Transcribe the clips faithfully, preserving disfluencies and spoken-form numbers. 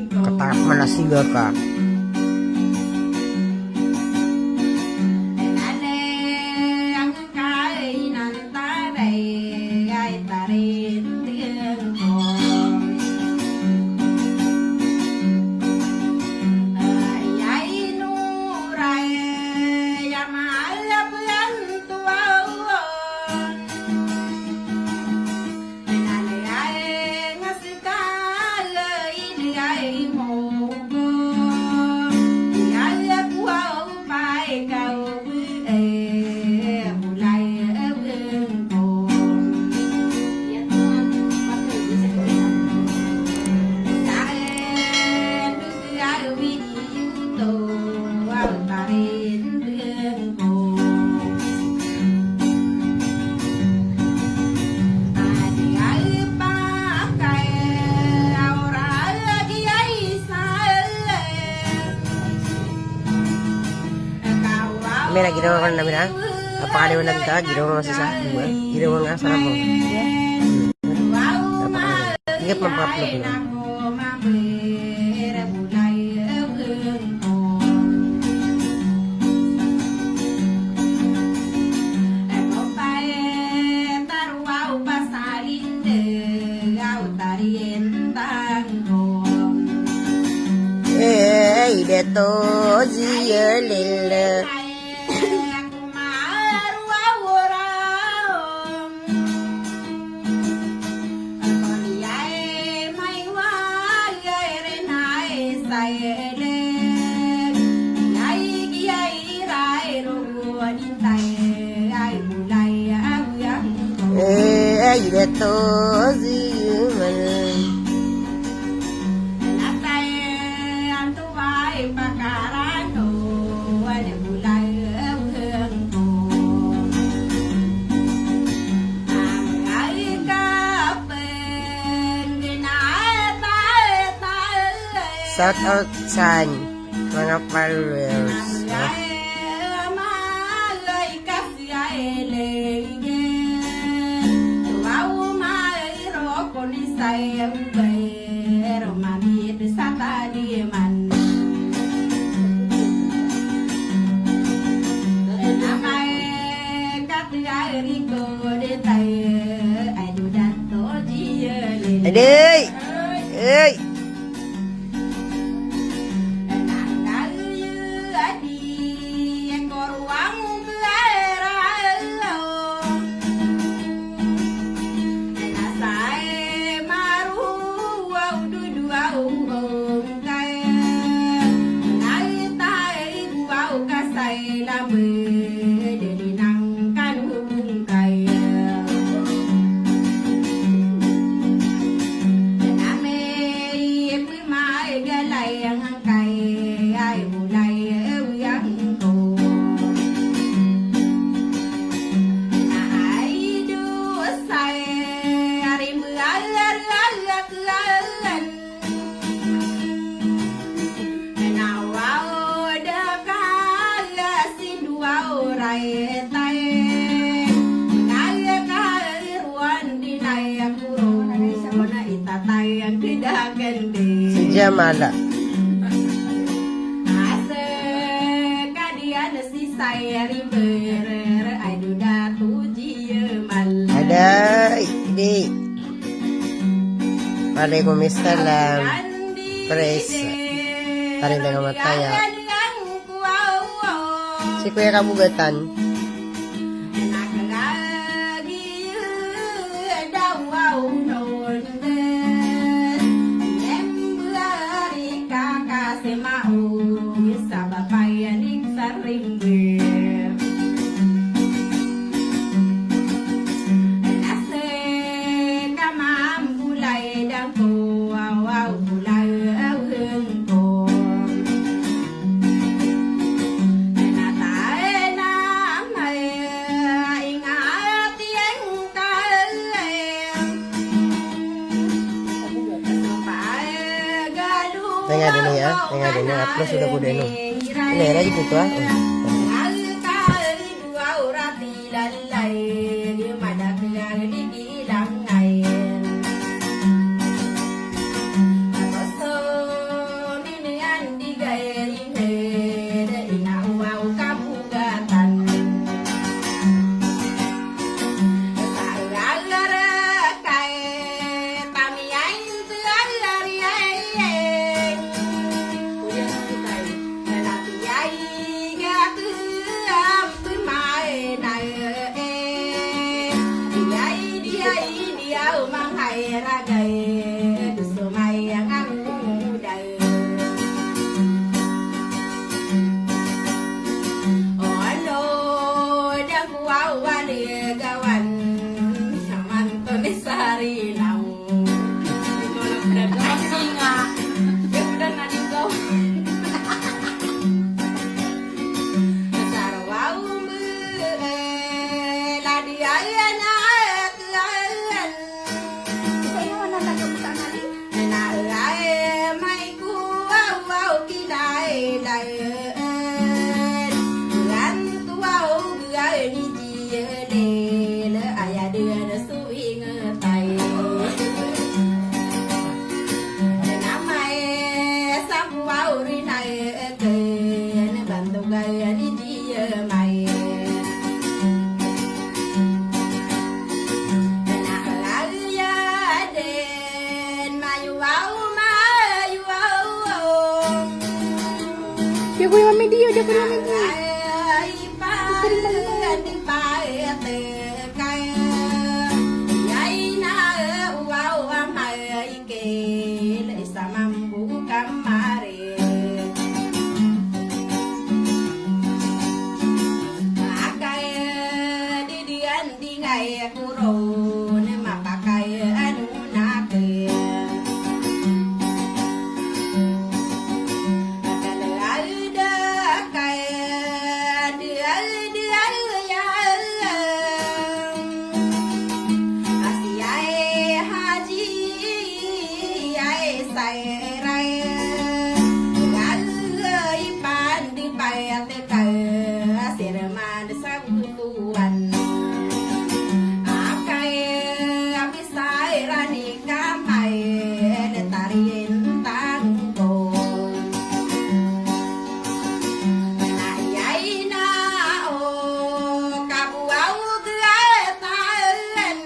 Katarap man a siga ka. Mira, ginawa ko na, mira. Napakaliwanag ka, ginawa ko sa isa. Ginawa nga sa ako. Ingat, mapapalok na. Ey, dato ziyalil. Ey, ey, dato ziyalil. Shout out san manga followers. Adey! Ey! Si Jamala. Adey, di. Waalaikumsalam. Pres. Tarin daga mataya. Si Kuya Kabugatan. Tenga dini ya, tenga dini, upload sudah kuda ini. Ini lagi gitu ah. Oh. Lallay, madakl a di bilangay. Kuya Mami Dio, dia Kuya Mami Dio. Di ngkai ko ron mapakay a nonakn. Akal a da kay a da a da a da a ya. A siyai haji ai sai rai. Akal a ipandi pay a tekay a sirman sa Tuhan. Akay a bisa iran i kamay, na tariin tangko. Na iyai na o kabuaw gatan.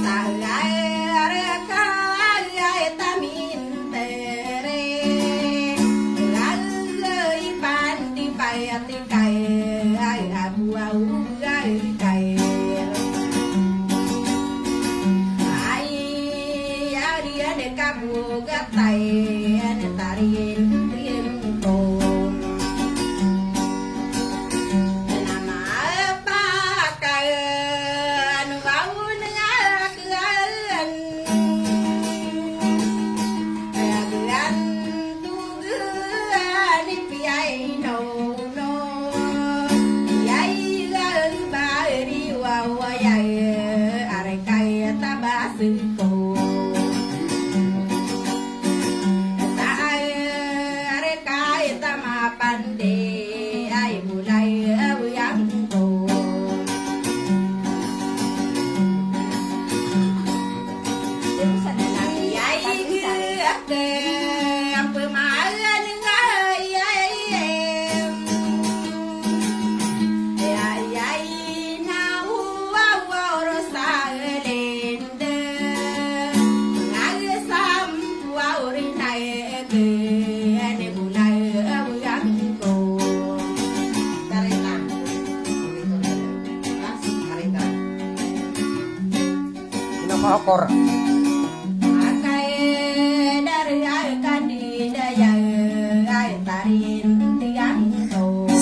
Sa iyai reka iyai tamin tere. Lalay pandi pay a tekay a buaw a tekay. Ay, ay, ay, kabugatay a tariin tiyangko. Na mapakay a nubaw na Agan tugan i piyaino no. Iyai gal bari wawayai arekay tabas ko. Saay arekay tamapande ay mulay a wiyangko.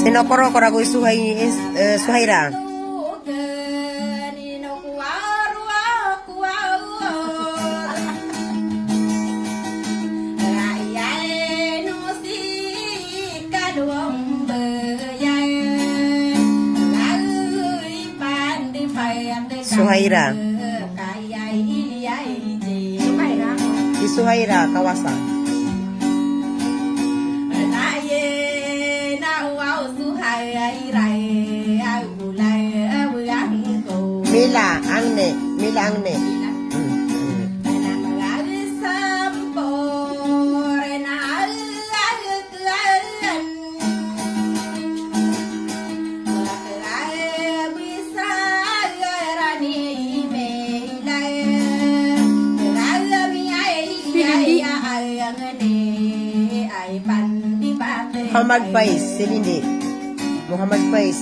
Sino ko rokor ago i Suhay, eh, Suhayra. Suhayra. Hi Suhayra Kawasa. Mila Angne, Mila Angne. Hmm. Muhammad Faiz, Selinde. Muhammad Faiz.